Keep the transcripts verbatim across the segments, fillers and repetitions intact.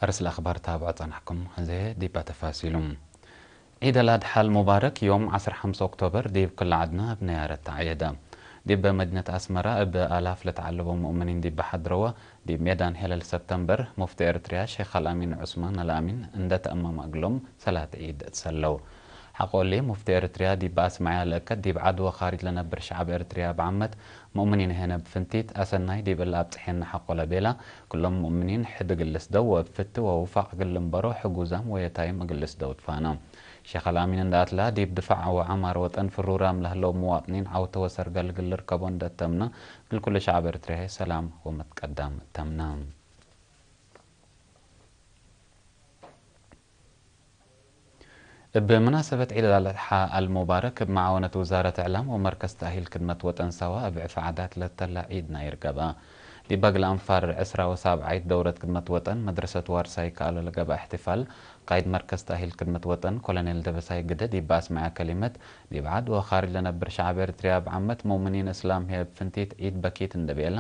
ርእስ ለአኽባር ታብዖ ጸናሕኩም። ህዜ ዲባ ተፋሲሉ። ዒድ አልአድሓ አልሙባረክ ዮም ዐስር ሐምስ ኦክቶበር ዲብ ክለ ዐድነ እብ ነያረት ተዐየደ። ዲብ መዲነት አስመረ እብ አላፍ ለተዐለቡ ሙእምኒን ዲብ ሐድረወ ዲብ ሜዳን ሄለል ሰብተምበር፣ ሙፍቲ ኤርትርያ ሼኽ አልአሚን ዑስማን አልአሚን እንደ ተአመመ እግሎም ሰላት ዒድ እትሰለው። ሐቆ እሊ፣ ሙፍቲ ኤርትርያ ዲብ አስመዐያ ለእከት፣ ዲብ ዐድ ወካሪጅ ለነብር ሸዐብ ኤርትርያ እብ ዓመት፣ ሙእምኒን ሄነ እብ ፍንቲት፣ አሰናይ ዲብ እለ አብጽሔነ ሐቆ ለቤላ፣ ክሎም ሙእምኒን ሕድ እግል ልስደው ወእብ ፍቲ ወውፋቅ እግል ልንበሮ ሕጉዛም ወየታይም እግል ልስደው ትፋነ። ሼኽ አልአሚን እንደ አትላ፣ ዲብ ድፋዕ ወዐማር ወጠን ፍሩራም ለህለው ሙዋጥኒን ዐውተ ወሰርገል እግል ልርከቦ እንደ ተምነ፣ እግል ኩሉ ሸዐብ ኤርትርያ ሰላም ወመትቀዳም ተምነ። እብ መናሰበት ዒድ አልአድሓ አልሙባረክ፣ እብ መዓወነት ውዛረት እዕላም ወመርከዝ ተእሂል ክድመት ወጠን ሳዋ፣ እብ ዕፍ ዓዳት ለተላ ዒድ ናይር ገብአ። ዲብ አግለ አንፋር ዕስራ ወሳብዓይት ደውረት ክድመት ወጠን፣ መድረሰት ዋርሳይ ከአሎ ለገብአ እሕትፋል፣ ቃይድ መርከዝ ተእሂል ክድመት ወጠን ኮሎኔል ደበሳይ ግደ ዲብ አስመዐ ከሊመት፣ ዲብ ዐድ ወካርጅ ለነብር ሸዐብ ኤርትርያ እብ ዓመት፣ ሙእምኒን እስላም ህዬ እብ ፍንቲት ዒድ በኪት እንደ ቤላ፣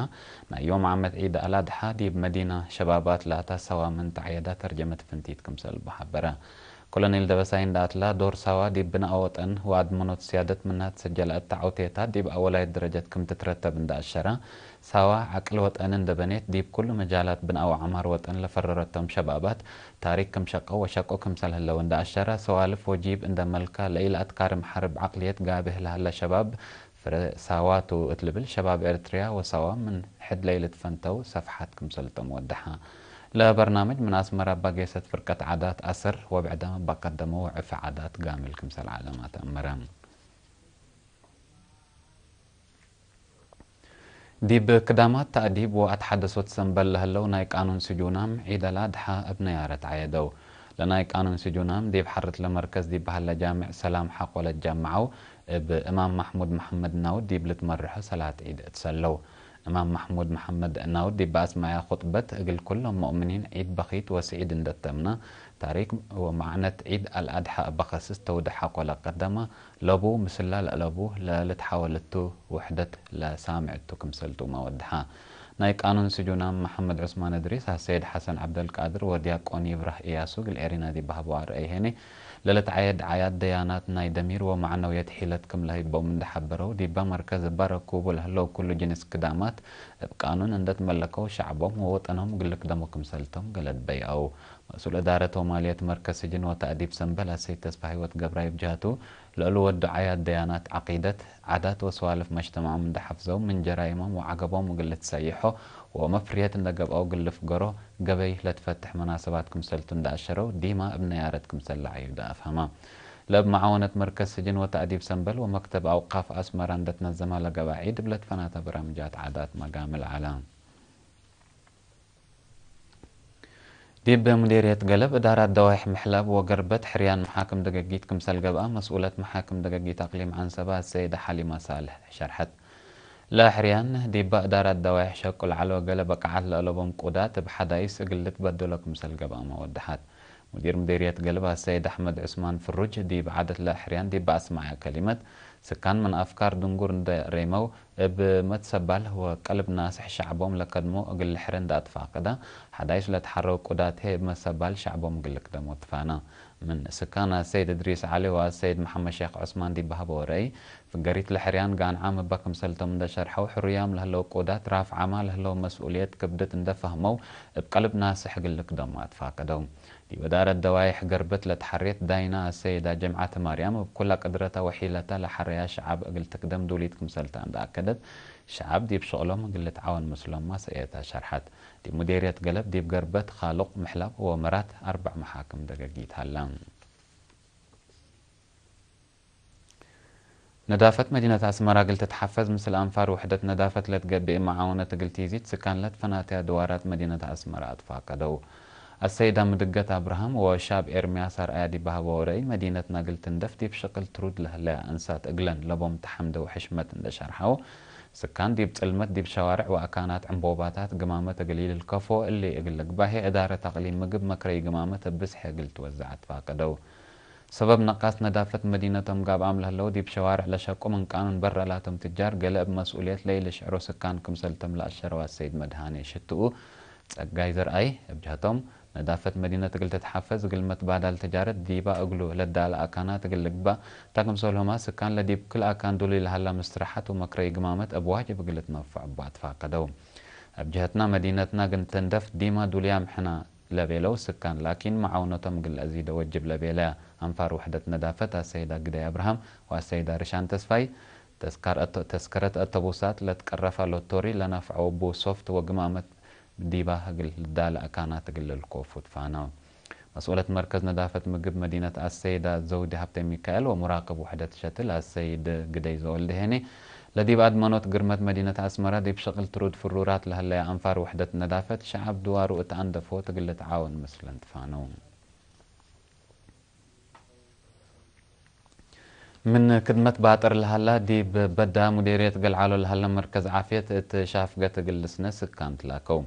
ናይ ዮም ዓመት ዒድ አልአድሓ ዲብ መዲና ሸባባት ላታ ሳዋ ምን ተዐየዳ ተርጀመት ፍንቲት ክምሰል እቡ ሐበረ። ኮሎኔል ደበሳይ እንደ አትላ፣ ዶር ሳዋ ዲብ ብናእ ወጠን ወአድመኖት ስያደት ምና ትሰጀለ እተ ዐውቴታት ዲብ አወላይት ደረጀት ክም ትትረተብ እንደ አሸረ፣ ሳዋ ዐቅል ወጠን እንደ በኔት፣ ዲብ ኩሉ መጃላት ብናእ ወዐማር ወጠን ለፈረረቶም ሸባባት፣ ታሪክ ክም ሸቀው ወሸቁ ክምሰል ህለው እንደ አሸረ፣ ሰዋልፍ ወጂብ እንደ መልካ ለኢለአትካርም ሐርብ ዐቅልየት ጋብህ ለሀለ ሸባብ ፍረ ሳዋ ቱ እት ልብል፣ ሸባብ ኤርትርያ ወሳዋ ምን ሕድ ለኢልትፈንተው ሰፍሓት ክምሰልቶም ወደሐ። ለበርናምጅ ምን አስመረ እባ ጌሰት ፍርቀት ዓዳት አሰር ወብዕዳም እባ ከደመው ዕፊ ዓዳት ጋምል ክምሰል ዐለማት አመረ። ዲብ ክዳማት ተእዲብ ወአትሐደሶት ሰምበል ለህለው ናይ ቃኑን ስጁናም፣ ዒድ አልአድሓ እብ ነያረት ዐየደው። ለናይ ቃኑን ስጁናም ዲብ ሐርት ለመርከዝ ዲብ በሀለ ጃምዕ ሰላም ሐቆ ለትጃምዐው፣ እብ እማም ማሕሙድ መሐመድ ናውድ ዲብ ልትመርሖ ሰላት ዒድ እትሰለው። እማም ማሕሙድ መሐመድ ናውድ ዲብ አስመዐያ ኹጥበት፣ እግል ኩሎም ሙእምኒን ዒድ በኪት ወስዒድ እንደ ተምነ፣ ታሪክ ወመዕነት ዒድ አልአድሓ እበ ከስስ ተውደ ሐቆ ለቀደመ፣ ለቡ ምስላ ለአለቡ ለልትሓወል እቱ፣ ውሕደት ለሳምዕ እቱ ክምሰል ቱመ ወድሐ። ናይ ቃኑን ስጁናም መሐመድ ዑስማን እድሪስ፣ አሰይድ ሐሰን ዐብደልቃድር ወዲያቆን ይብራህ እያሱ እግል ኤሪና ዲብ ሀበው አርአይ ሄኔ፣ ለልትዐየድ ዓያድ ደያናት ናይ ደሚር ወመዕነውየት ሒለት ክም ለህይቦም እንደ ሐበረው፣ ዲበ መርከዝ እበ ረኩቡ ለህለው ኩሉ ጅንስ ክዳማት እብ ቃኑን እንደ ትመለከው ሸዕቦም ወወጠኖም እግል ልክደሞ ክምሰልቶም ገለድ በይአው። መስኡል እዳረት ወማልየት መርከዝ ስጅን ወተእዲብ ሰምበል አሰይድ ተስፋ ህይወት ገብራይ እብ ጀህቱ፣ ለእሉ ወዱ ዓያድ ደያናት፣ ዐቂደት፣ ዓዳት ወሰዋልፍ መጅተማዖም እንደ ሐፍዘው፣ ምን ጀራይሞም ወዐገቦም እግል ልትሰይሖ ወመፍርየት እንደ ገብአው እግል ልፍገሮ፣ ገበይ ለትፈትሕ መናሰባት ክምሰልቱ እንደ አሸረው፣ ዲማ እብ ነያረት ክምሰል ለዐዩደ አፍሀማ። ለእብ መዓወነት መርከዝ ስጅን ወተእዲብ ሰምበል ወመክተብ አውቃፍ አስመረ እንደ ትነዘማ ለገብአ ዒድ እብ ለትፈናተ በራምጃት ዓዳት መጋምል ዐለ። ዲብ ሙዲርየት ገለብ እዳራት ደዋይሕ ምሕላብ ወገርበት ሕርያን መሓክም ደገጊት ክምሰል ገብአ፣ መስኡለት መሓክም ደገጊት አቅሊም ዐንሰበ አሰይደ ሐሊማ ሳልሕ ሸርሐት። ለሕርያን ዲበ እዳራት ደዋይሕ ሸቁ ለዐለ ወገሌ በቃዓት ለአለቦም ቁዳት እብ ሐዳይስ እግል ልትበደሎ ክምሰል ገብአመ ወደሐት። ሙዲር ሙዲርየት ገለብ አሰይድ አሕመድ ዑስማን ፍሩጅ ዲብ ዓደት ለሕርያን ዲበ አስመዐ ከሊመት፣ ስካን ምን አፍካር ድንጉር እንደ ሬመው፣ እብ መትሰባል ወቀልብ ናስሕ ሸዕቦም ለከድሞ እግል ልሕረ እንደ አትፋቀደ፣ ሐዳይስ ለትሐረው ቁዳት ህይ እብ መትሰባል ሸዕቦም እግል ልክደሞ ትፋነ። ምን ስካን አሰይድ እድሪስ ዐሊ ወአሰይድ መሐመድ ሼክ ዑስማን ዲብ ሀበው ረአይ፣ ፍገሪት ለሕርያን ጋንዓም እበ ክምሰልቶም እንደ ሸርሐው፣ ሕሩያም ለህለው ቁዳት ራፍዓማ ለህለው መስኡልየት ክብድት እንደ ፈህመው፣ እብ ቀልብ ናስሕ እግል ልክደሞ አትፋቀደው። ዲብ እዳረት ደዋይሕ ገርበት ለተሐሬት ዳይና አሰይዳ ጀምዓት ማርያም፣ እብ ኩለ ቅድረታ ወሒለታ ለሐረያ ሸዓብ እግል ትክደም ዱሊት ክምሰልታ እንደ አከደት፣ ሸዓብ ዲብ ሸቅሎም እግል ልትዓወን ምስሎም ማሰእየታ ሸርሐት። ዲብ ሙዴርየት ገለብ ዲብ ገርበት፣ ካሉቅ፣ ምሕላብ ወመራት አርበዕ መሓክም ደገጊት ሀለ። ነዳፈት መዲነት አስመራ እግል ትትሐፈዝ፣ ምስል አንፋር ውሕደት ነዳፈት ለትገብእ መዓውነት እግል ቲዚት ስካን ለትፈናተያ ድዋራት መዲነት አስመራ አትፋቀደው። አሰይዳ ምድገት አብርሃም ወሻብ ኤርምያስ አርአያ ዲብ ሀበው ረአይ፣ መዲነትና እግል ትንደፍ ዲብ ሽቅል ትሩድ ለህለያ አንሳት እግለን ለቦም ተሐምደው ሕሽመት እንደ ሸርሐው፣ ስካን ዲብ ጽልመት ዲብ ሸዋርዕ ወአካናት ዕንቦባታት ግማመት እግል ኢልልከፎ እሊ እግል ልግባሄ እዳረት አቅሊም ምግብ መክረይ ግማመት እብ ብዝሒ እግል ትወዘዕ አትፋቀደው። ሰበብ ነቃስ ነዳፈት መዲነቶም ጋብአም ለህለው ዲብ ሸዋርዕ ለሸቁ ምን ቃኑን በረ ላቶም ትጃር ገሌ እብ መስኡልየት ለኢልሽዕሮ ስካን ክምሰልቶም ለአሸረው አሰይድ መድሃኔ ሽትኡ ጸጋይ ዘርአይ እብ ጀህቶም፣ ነዳፈት መዲነት እግል ትትሐፈዝ፣ እግል መትባዳል ተጃረት ዲባ እግሉ ለዳለ አካናት እግል ልግባእ፣ ታ ክምሰልሁመ ስካን ለዲብ ክል አካን ዱሉይ ለሀላ ምስትረሐት ወመክረይ ግማመት እብ ዋጅብ እግል ልትነፈዕ እቡ አትፋቀደው። እብ ጀህትና መዲነትና እግል ትንደፍ ዲማ ዱሉያም ሕና ለቤለው ስካን ላኪን መዓውነቶም እግል ለአዚደ ወጅብ ለቤለያ አንፋር ውሕደት ነዳፈት አሰይዳ ግደይ አብርሃም ወአሰይዳ ርሻን ተስፋይ፣ ተስካር አቶ-፣ ተስከረት አተቡሳት ለትቀረፈ ሎቶሪ ለነፍዐው እቡ ሶፍት ወግማመት ዲባ እግል ልዳለ አካናት እግል ልልኮፉ ትፋነው። መስኡለት መርከዝ ነዳፈት ምግብ መዲነት አሰይዳ ዘውዲ ሀብተ ሚካኤል ወሙራቅብ ውሕደት ሸትል አሰይድ ግደይ ዘወልደሄኒ፣ ለዲብ አድመኖት ግርመት መዲነት አስመረ ዲብ ሸቅል ትሩድ ፍሩራት ለህለየ አንፋር ውሕደት ነዳፈት፣ ሸዐብ ድዋሩ እት አንደፎ እግል ልትዓወን ምስለን ትፋነው። ምን ክድመት ባጥር ለሀላ ዲብ በዳ ሙዴርየት ገልዓሎ ለሀለ መርከዝ ዓፍየት እት ሻፍገት እግል ልስነ ስካን ትላከው።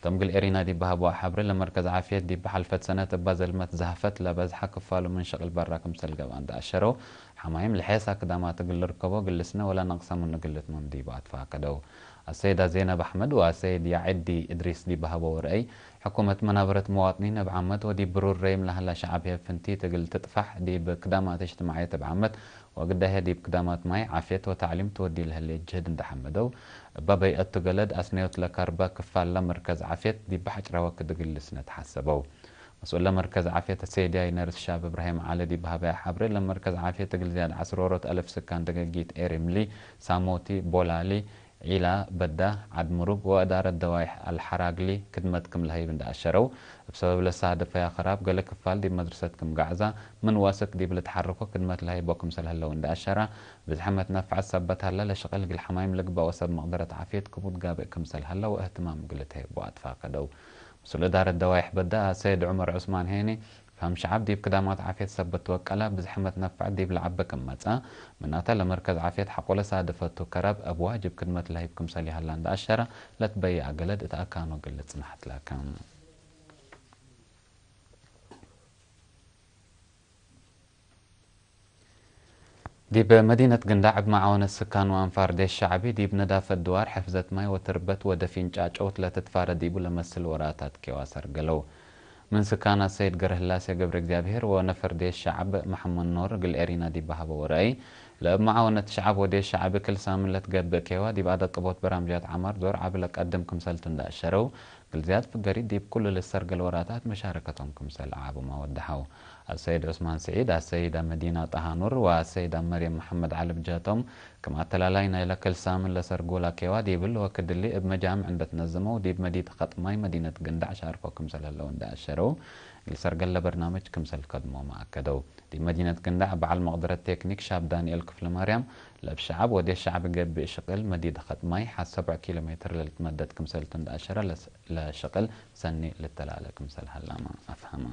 ቶም እግል ኤሪና ዲብ በሀበዋ ሐብሬ፣ ለመርከዝ ዓፍየት ዲብ ሐልፈት ሰነት እባ ዘልመት ዛህፈት ለበዝሐ ክፋሉ ምን ሸቅል በራ ክምሰል ገብአ እንደ አሸረው፣ ሐማይም ለሔሳ ክዳማት እግል ልርከቦ እግል ልስነ ወለ ነቅሰ ምኑ እግል ልትመም ዲቡ አትፋቀደው። አሰይዳ ዜነብ አሕመድ ወአሰይድ ያዕዲ እድሪስ ዲብ በሀበው ረአይ፣ ሕኩመት መናበረት መዋጥኒን እብ ዓመት ወዲብ ብሩር ረይም ለሀላ ሸዐብ ህዬ ፍንቲት እግል ትጥፋሕ፣ ዲብ ክዳማት እጅትማዕየት እብ ዓመት ወግዳሄ ዲብ ክዳማት ማይ፣ ዓፍየት ወተዕሊም ትወዲ ለህሌት ጅህድ እንደ ሐመደው፣ እበ በይአቱ ገለድ አስነዮት ለከርበ ክፋለ መርከዝ ዓፍየት ዲብ ሐጭረ ወክድ እግል ልስነ ተሐሰበው። መስኡል ለመርከዝ ዓፍየት አሰይድ ያይ ነርስ ሻብ እብራሂም ዐሊ ዲብ በሀበያ ሐብሬ፣ ለመርከዝ ዓፍየት እግል ዝያድ ዐስር ወሮት አልፍ ስካን ደገጊት ኤሪምሊ፣ ሳሞቲ፣ ቦላሊ፣ ዒላ፣ በዳ፣ ዐድ ምሩግ ወእዳረት ደዋይሕ አልሐራግሊ ክድመት ክም ለሀይብ እንደ አሸረው፣ እብ ሰበብ ለሳደፈያ ክራብ ገሌ ክፋል ዲብ መድርሰት ክም ጋዕዛ፣ ምን ወአስክ ዲብ ልትሐረኮ ክድመት ለሀይቦ ክምሰል ህለው እንደ አሸራ፣ ብዝሐ መትነፍዐት ሰበት ሀለ ለሸቅል እግል ሐማይም ልግበእ ወሰብ መቅደረት ዓፍየት ክቡድ ጋብእ ክምሰል ሀለ ወእህትማም እግል ልትሀይቦ አትፋቀደው። ምስል እዳረት ደዋይሕ በዳ አሰይድ ዑመር ዑስማን ሄኒ፣ ፈህም ሸዐብ ዲብ ክዳማት ዓፍየት ሰበት ትወቀለ፣ ብዝሐ መትነፍዐት ዲብ ለዐበ ክም መጽአ፣ ምናተ ለመርከዝ ዓፍየት ሐቆለ ሳድፈቱ ከረብ እብ ዋጅብ ክድመት ለህይብ ክምሰል ይሀላ እንደ አሸረ፣ ለትበይአ ገለድ እት አካኑ እግል ልጽናሕ ትላከ። ዲብ መዲነት ግንዳዕ እብ መዓወነት ስካን ወአንፋር ዴሽ ሸዕቢ፣ ዲብ ነዳፈት ድዋር፣ ሕፍዘት ማይ ወትርበት ወደፊን ጫጨውት ለትትፋረ ዲቡ ለመስል ወራታት ኬዋ ሰርገለው። ምን ስካን አሰይድ ገረህላሴ ገብረእግዚኣብሄር ወነፈር ዴሽ ሸዕብ መሐመድ ኖር እግል ኤሪና ዲብ በሀበው ረአይ፣ ለእብ መዓወነት ሸዕብ ወዴሽ ሸዕቢ ክል ሳምን ለትገብእ ኬዋ ዲብ አደቅቦት በራምጃት ዐማር ዶር ዐቢ ለቀድም ክምሰልቱ እንደ አሸረው፣ እግል ዝያድ ፍገሪት ዲብ ኩሉ ልሰርገል ወራታት መሻረከቶም ክምሰል አዓብማ ወደሐው። አሰይድ ዑስማን ስዒድ፣ አሰይዳ መዲና ጣሃ ኑር ወአሰይዳ መርየም መሐመድ ዐሊ ብጀህቶም፣ ክም አተላላይ ናይለ ክል ሳምን ለሰርጎላ ኬዋ ዲብ እሊ ወክድ እሊ እብ መጃምዕ እንደ ትነዘመው፣ ዲብ መዲት ከጥማይ መዲነት ግንዳዕ ሻርኮ ክምሰል ህለው እንደ አሸረው፣ እግል ሰርገለ በርናምጅ ክምሰል ከድሞመ አከደው። ዲብ መዲነት ግንዳዕ በዐል መቅደረት ቴክኒክ ሻብ ዳንኤል ክፍለማርያም፣ ለእብ ሸዐብ ወዴሽ ሸዕብ ገብእ ሽቅል መዲት ከጥማይ ሐ ሰብዕ ኪሎ ሜትር ለልትመደድ ክምሰልቱ እንደ አሸረ፣ ለስ-፣ ለሽቅል ሰኒ ልተላለ ክምሰል ሀላመ አፍሀመ።